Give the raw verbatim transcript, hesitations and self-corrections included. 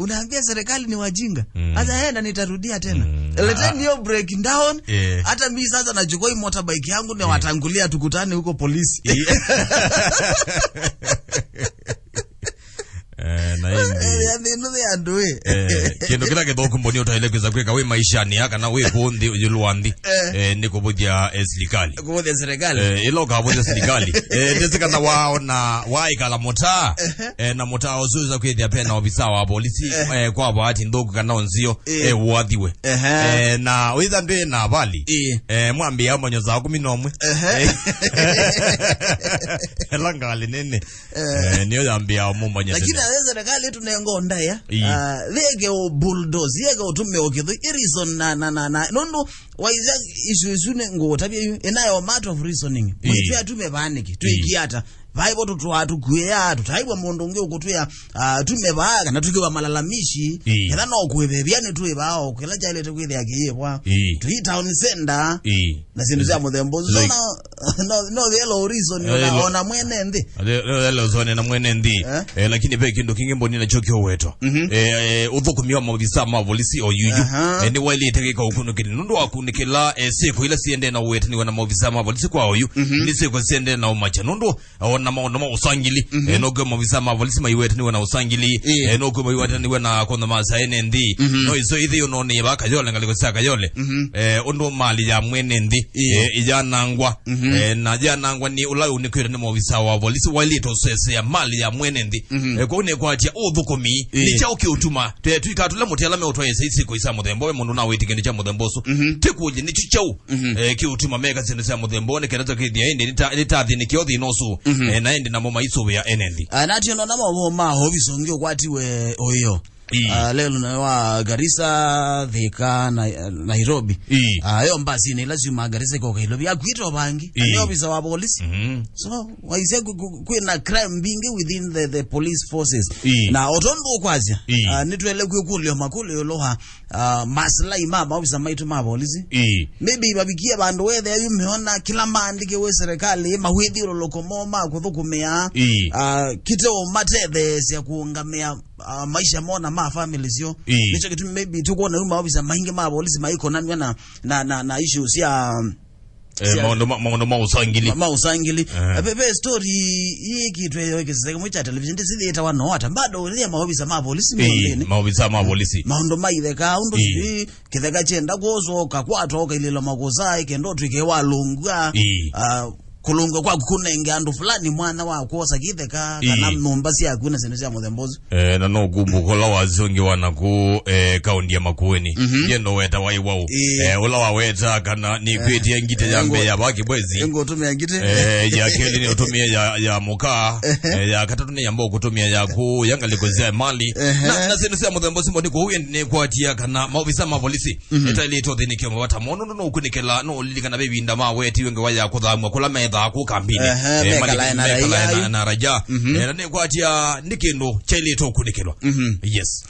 Unaambia serikali ni wajinga. Mm. Sasa yeye na nitarudia tena. Mm. Leteni hiyo break down. Eh. Hata mimi sasa nachukua hii motorbike yangu na watangulia tukutane huko polisi. Eh. Eh, na ĩndĩ. Eh, yaani, nũthĩ andũ, eh. Eh, kĩndũ kĩla kĩthũku mboni ũtaĩle kwĩsa kwĩka wĩ maishanĩ ya kana wĩ kũũ nthĩ, ĩũlũ wa nthĩ. Eh. Eh, nĩ kũvũthya, eh, sirikali. Kũvũthya serikali. Eh, ĩla ũkavũthya sirikali. Eh, ndĩsĩ kana waona, waĩkala mũtaa. Ehe. Eh, na mũtaa ũsu wĩsa kwĩthĩa pena ofisa wa polisi, ehe, eh, kwa bahati nthũku kana ũnzio, eh, eh, ũathiwe. Ehe. Eh, na wĩtha ndwĩ na avali. Ĩĩ. Eh, mwambĩĩa ũmanyo saa kũmi na ũmwe. Ehe. Eh. Ĩla ngalĩ nene. Eh. Eh, nĩyo yambĩĩa mũmanya. Lakini tene. Ayo serikali ĩtũnenga ndaĩa. Ĩĩ. Ah, yeke o bulldoze, yeke ũtũme o kĩthũ, i reason na, na, na, na, nũndũ waisya issue isu nĩ ngũũtavya yu, ĩnayo matter of reasoning. Ĩĩ. Mwĩtwe atume vanĩki, twĩkie ata? Vai vo tũtwaa tũkuĩa, tũtaĩwa mũndũ ũngĩ ũkũtwĩa, ah, tume vaa, kana tũkĩwa malalamishi. Ĩĩ. Ketha no kwĩvevya nĩ twĩ vaa, o kĩla kyaĩlĩte kwĩthĩa kĩyĩvwa. Ĩĩ. Tũi town center. Ĩĩ. Na syĩndũ sya mũthemba ũsu. Like, no, no, no, yellow reason, eh, ona, yellow, ona mwene nthĩ. Yellow zone na mwene nthĩ. Eh? Eh, lakini ve kĩndũ kĩngĩ mboni nakyo kĩowetwa. Mhm. Eh, eh, ũthũkũmi wa maofisa ma volisi o yuyu. Aha. Eh, nĩwaĩlĩte kĩka ũkunĩkĩli. Nũndũ wa kunĩkĩla, eh, syĩko ila siendee na ũwetani wa na maofisa ma volisi kwa oyu, mhm, nĩ syĩko siendee na ũmakya. Nũndũ ona maũndũ ma ũsangili, mhm, eh, no kwĩ maofisa ma volisi maiwetaniwe na ũsangili, ĩĩ, eh, no kwĩ maiwetaniwe na kũnthamaasya ene nthĩ. Mhm. No iso ithi ũnonĩe va Kayole, ngalĩko sya Kayole. Mhm. Eh, ũndũ mali ya mwene nthĩ, ĩĩ, eh, ĩyanangwa, mhm, eh, na yanangwa nĩ ũla ũnĩkĩtwe nĩ maofisa wa volisi waĩlĩte ũsesea mali ya mwene nthĩ. Mhm. Eh, kwoou nĩkwatya ũthũkũmi, ĩĩ, nĩ kyaũ kĩũtuma twe-, twĩkaa tũla mũtĩ ala meũtwaĩsa isiko isa mũthemba we mũndũ na wĩtĩkĩndĩ kya mũthemba ũsu. Mhm. Tĩkũlye nĩkyo kyaũ, mhm, eh, kĩũtuma meka syĩndũ sya mũthemba ũũ, nĩ kenda tũkĩthĩa ĩndĩ nĩta-, nĩtathĩnĩkĩa ũthĩna ũsu, mhm, eh, na ĩndĩ namo maisũvĩa ene nthĩ. Ah, natio nona maũvoo ma ovisi ũngĩ ũkwatiwe ũyo. Ĩĩ. Ah, lelo nayo wa Garissa, Thika, na, Nairobi. Ĩĩ. Ah, yo mbasinĩ ila syumaa Garissa ikoka Nairobi. Akwĩtwa vangi, na nĩ, ĩĩ, ovisa wa polisi. Mhm. So, waisya ku-, ku-, kwĩna crime mbingĩ within the, the police forces. Ĩĩ. Na o tondũ ũkwasya, ĩĩ, ah, nĩtwele kwĩkũlyo makũlyo ĩũlũ wa ah, maslahi ma maofisa maitũ ma volisi. Ĩĩ. Maybe vavikie vandũ wethĩa yu meona kĩla maandĩkĩwe serikali, mawĩthyũlũlũko moo ma kũthũkũmĩa, ĩĩ, ah, kĩte ũmatetheesya kũũngamĩa, ah, maisha moo na ma family syoo. Ĩĩ. Nĩkyo kĩtumi maybe tũkwona yu maofisa maingĩ ma volisi maikonanw'a na, na, na, na issues sya Eh, sya- maũndũ ma, maũndũ ma ũsangili. Ma, ma ũsangili. Eh. Eh, ve, ve story yĩkĩtwe yo kĩsese kĩmwe kya television, ndĩsĩ yĩtawa no ata. Bado rĩrĩa maofisa ma polisi, eh, mĩũndenĩ, maofisa ma polisi. Maũndũ ma itheka, ũndũ, eh, sijui kĩtheka kyenda kũswa, ũkakwatwa, ũkailĩlwa makosa, ĩkenda ũtw'ĩke walũngw'a. Eh. Ah, kũlũngw'a kwaku kũnenge andũ fulani mwanya wa kwosa kĩtheka, kana, ĩĩ, nyũmba syaku na syĩndũ sya mũthemba ũsu. Eh, na no kumbuka ũla wasya ũngĩ wa naku, eh, kaunti ya Makueni. Mhm. Ye ndo weta wa Iwau. Ĩĩ. Eh, ũla waweta kana nĩkwĩtie, eh, ngite ya, eh, mbee ya Vaki Bwezi. Ngũtũmĩa ngite. Eh, ya kelĩ nĩũtũmĩe ya, ya mũka. Ehe. Eh, ya katatũ nĩ yamba ũkũtũmĩa yaku ya ngalĩko sya mali. Ehe. Na, na syĩndũ sya mũthemba ũsu mboni kũu ĩndĩ nĩkwatia kana maofisa ma polisi, mhm, ĩtaĩlĩte ũthĩnĩkĩo mavata moo nũndũ no ũkunĩkĩla, no ũlilikana ve ĩvinda mawetiwe ngewa ya kũthamw'a kũla methaa kũu kambinĩ. Ehe, eh, mekalae na raia. Mekalae na, na raia. Mhm. Eh, na nĩkwatia nĩ kĩndũ kyaĩlĩte ũkunĩkĩlwa. Mhm. Yes.